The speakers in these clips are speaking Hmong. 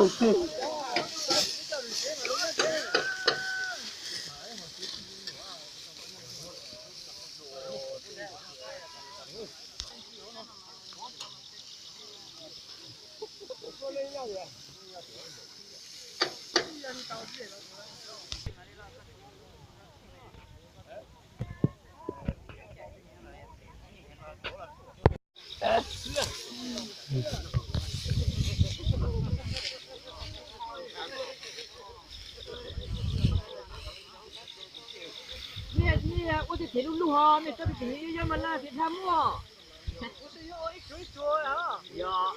Ua tej phem lub lub ho, nej tso pem pem yog mas laj phem dhab muaj. Yog.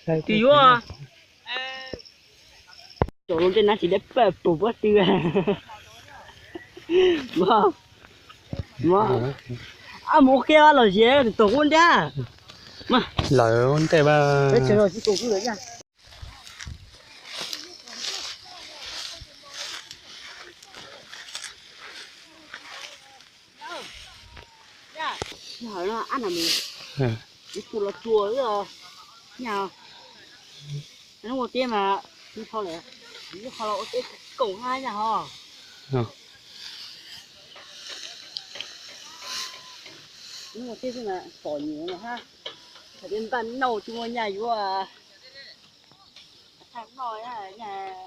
Twb yuav. Cov loo tej nab tsis deb pawg pum pob tw. Ab, mus ua kiag los ziav tus ub nrab. Lawv ntej. Sij hawm no ab, no mus, kuv tus los tsuas nyaj, hnub ua teb mas kuv ho lawm, kuv ho los ua teb koom hab nyaj ho. Hnub ua teb xwb mas pom nyuam no hab, thaum tej npaj nauj tsis muaj nyaj yuav, thaum noj nyaj.